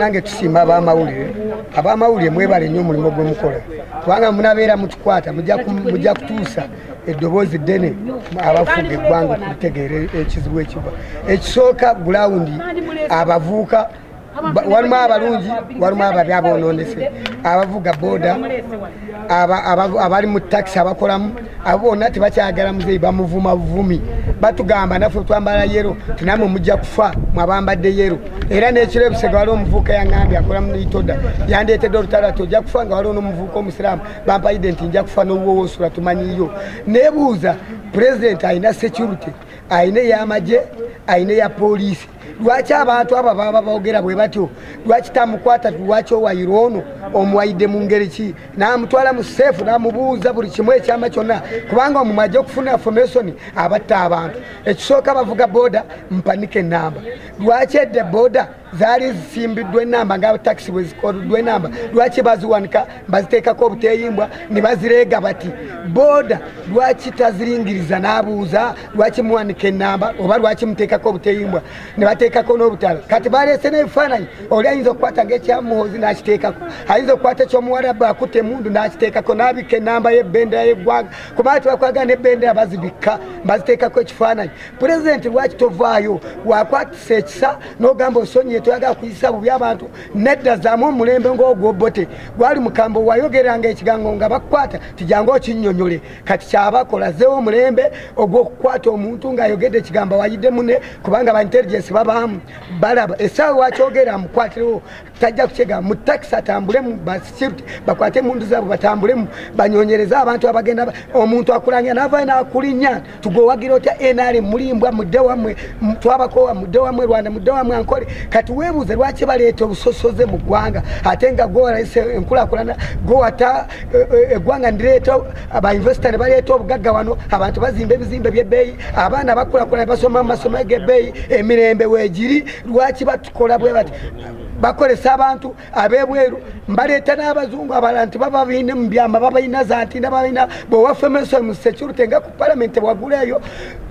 Nange tusiima ab'amawulire. Ab'amawulire mwebale nnyo omulimu gwe mukola, kubanga munabeera mutukwata mujja kutuusa eddoboozi ddene abafuga eggwanga okutegeera ekizibu ekiva. Ekisooka gulawundi abavuuka walimu abalungi, walimu ababi aboononese, abavuga boda, abali mu takisi abakolamu, abo bonna tebakyagala muzeeyi, bamuvuma buvumi, batugamba naffe twambala yero tinamwe mujja kufa mwabambadde yero. Era n'ekiro ebisega waliwo omuvuuka yaŋŋambye akola mu itoda yandeetedde olutalo ati ojja kufa, nga waliwo n'omuvuuka omusiraamu bampayidde nti nja kufa n'owuwo osula tumanyiyo. Neebuuza, pulezidenti alina security, alina ey'amagye, alina eya poliisi, lwaki abantu abo baba boogera bwe batyo? Lwaki tamukwata? Lwaki owayira ono omuwayidde mu ngeri ki? N'amutwala mu safe n'amubuuza buli kimu ekyama kyonna, kubanga omumwe ajja okufuna information abatta abantu. Ekisooka bavuga boda mpanika enamba. Lwaki edda boda zaali zisimbiddwa enamba nga takisi bwe zikoleddwa enamba? Lwaki baziwanika baziteekako obuteeyimbwa ne bazireega bati boda? Lwaki taziringiriza n'abuuza lwaki muwanika enamba oba lwaki muteekako obuteeyimbwa ne bateekako n'obutala? Kati baleese n'ebifaananyi, oli ayinza okukwata ngaekyamuhozi n'akiteekako, ayinza okukwata ekyomuwarabu akutte emundu n'akiteekako n'abikka enamba y'ebendera y'eggwanga, kubanga tebakwagala n'ebendera bazibikka baziteekako ekifaananyi. Pulezidenti, lwaki tovaayo wakwatisa ekisa n'ogamba osonyiye, toyagala kuyisa bubi abantu? Nedda, zaamu omulembe ng'ogwobote gwali mukambo, wayogeranga ekigambo nga bakukwata tijangu okinnyonnyole. Kati kyabakola zeewo omulembe ogw'okukwata omuntu ng'ayogedde ekigambo wayidde mune, kubanga ba intelligence babaamu balaba essaawa wakyogera amukwatirewo tajja kukyega. Mu takisi atambulemu, basecurity bakwate emundu zaabwe batambulemu banyonyereze abantu abagenda. Omuntu akulanya navayo nakulinnya tugowagira otya NRM, mulimbwa, mudde wammwe, twabakowa, mudde wammwe Rwanda, mudde wammwe Ankole. Kati weebuuze lwaki baleeta obusosoze mu ggwanga, ate nga gwewalese enkulaakulana, gwewata eggwanga ndireeta abainvesita ne baleeta obugagga wano, abantu bazimba ebizimbe byebbeeyi, abaana bakulakulana basoma mu masomero g'ebbeeyi, emirembe weegiri. Lwaki batukola bwe bati? Bakolesa abantu ab'ebweru, mbaleeta n'abazungu abalala nti baba baine mu byama, babalina zantinda, babalina bwewaffe mu security nga ku palamenti waguleeyo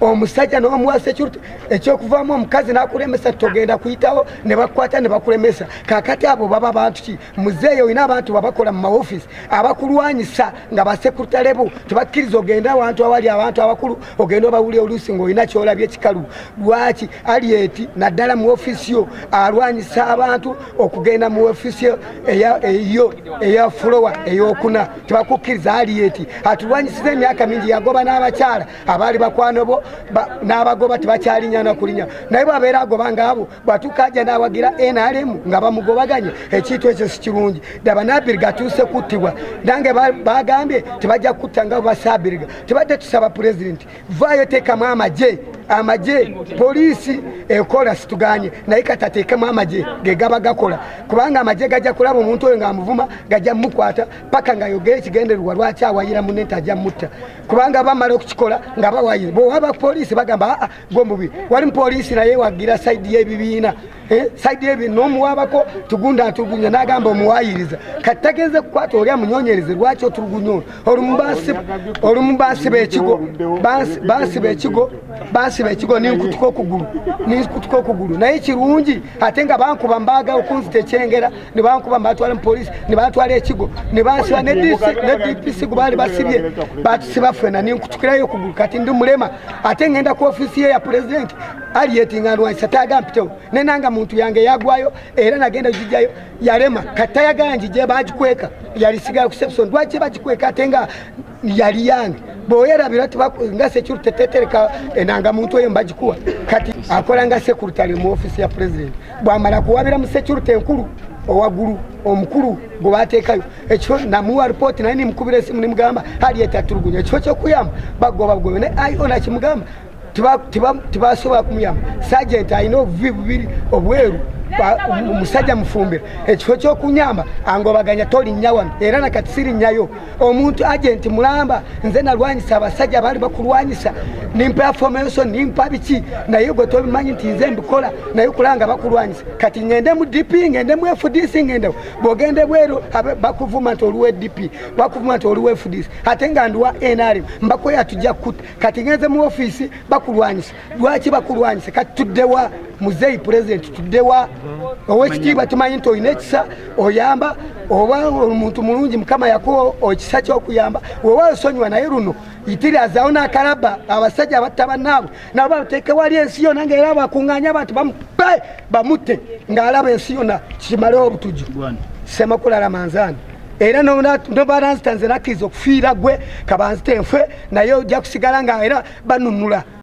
omusajja n'omuwa security, ekyokuvaamu omukazi n'akulemesa togenda kuyitawo, ne bakukwata ne bakulemesa. Kakati abo baba bantu ki? Muzeeyo olina abantu babakola mu maofiisi abakulwanyisa nga basekurutale bo, tebakkiriza ogenda awantu awali abantu abakulu, ogenda obawuli oluusi ng'olina kyolabye ekikalu. Lwaki alieti naddala mu ofiisi yo alwanyisa abantu okugenda mu ofiisi eyo eya floor eyokuna? Tebakukkiriza. Alieti atulwanyisiza emyaka mingi, yagoba n'abakyala abaali bakwano bo n'abagoba, tebakyalinya nakulinya. Naye bwabeera agoba ngaabo, bwatuuka ajja n'awagira NRM nga bamugobaganye, ekintu ekyo si kirungi. Daba nabiriga atuuse kuttibwa, nange bagambye tebajja kutta nga basabiriga. Tebadde tusaba pulezidenti vaayo teekamu amagye. Amagye poliisi ekola situganye, naye kati ateekemu amagye ge gaba gakola, kubanga amagye gajja kulaba omuntu oyo ng'amuvuma, gajja mukwata paka nga yogera ekigendererwa lwaki awayira munne nti ajja mutta, kubanga bamala okukikola nga bawayira. Bwewaba poliisi bagamba aa gwe mubi, wali mupoliisi naye wagira side y'ebibiina, side y'ebibiina n'omuwabako tugunda atulugunya n'agamba omuwayiriza. Kati tagenze kukwata oli amunyonyereze lwaki otulugunya ono. Olumu bansiba ekigo, bansiba ekigo, bansiba ekigo ninkutuka okugulu, ninkutuka okugulu, naye kirungi ate nga bankuba mbaga okunzita ekyengera ne bankuba mbatwala mu poliisi ne bantwala ekigo ne bansiba ne DPC gwe baali basibye, batusiba ffena, ninkutukirayo okugulu. Kati ndi mulema, ate ngenda ku ofiisi ye ya pulezidenti, Alieti nga ndwanyisa tayaga mpitewo, nenanga muntu yange yagwayo era nagenda gijjayo yalema. Kati tayagala njijje, bagikweka, yalisigala ku reception. Lwaki bagikweka ate nga yali yange? Bweyerabira nga security tetereka enanga muntu oyo mbagikuwa. Kati akola nga secretary mu office ya president, bwamala kuwabira mu security enkulu owaggulu omukulu gwe bateekayo ekifo, namuwa ripooti naye nimukubira esimu nimugamba Alieti atulugunya, ekifo kyokuyamba bagoba bugobe ne io nakimugamba tibasobola kumuyamba. Sergeant alina obuvi bubiri obweru, omusajja mufumbira, ekifo kyokunyamba angobaganya tolinnya wano, era nakati sirinnyayo. Omuntu agenti mulamba, nze nalwanyisa abasajja baali bakulwanyisa, nimpa information nimpa biki, naye gwe tobimanyi nti nze mbikola, naye kulanga bakulwanyisa. Kati ngende mu DP, ngende mu FDC, ngende bwogende bweru bakuvuma nti oliwa DP, bakuvuma nti oliwa FDC, ate nga ndiwa NRM, mbakoya tujja kutta. Kati ngenze mu ofiisi bakulwanyisa, lwaki bakulwanyisa? Kati tuddewa? Muzeeyi pulezidenti tuddewa owekitiibwa, tumanyi nti olina ekisa oyamba, oba omuntu mulungi, Mukama yakuwa ekisa ky'okuyamba, wewa osonyiwa. Naye luno yitirazaawo n'akalaba abasajja abatta bannaabwe nabo bateeke wali ensi yonna, ngaera bakuŋŋaanya abantu bamupe bamutte ng'alaba ensi yonna, kimalewo obutujju. Ssemakula Manzaani, era nobananzita nze nakkiriza okufiira gwe, kabanzita enfe, naye ojja kusigala nga era banunula.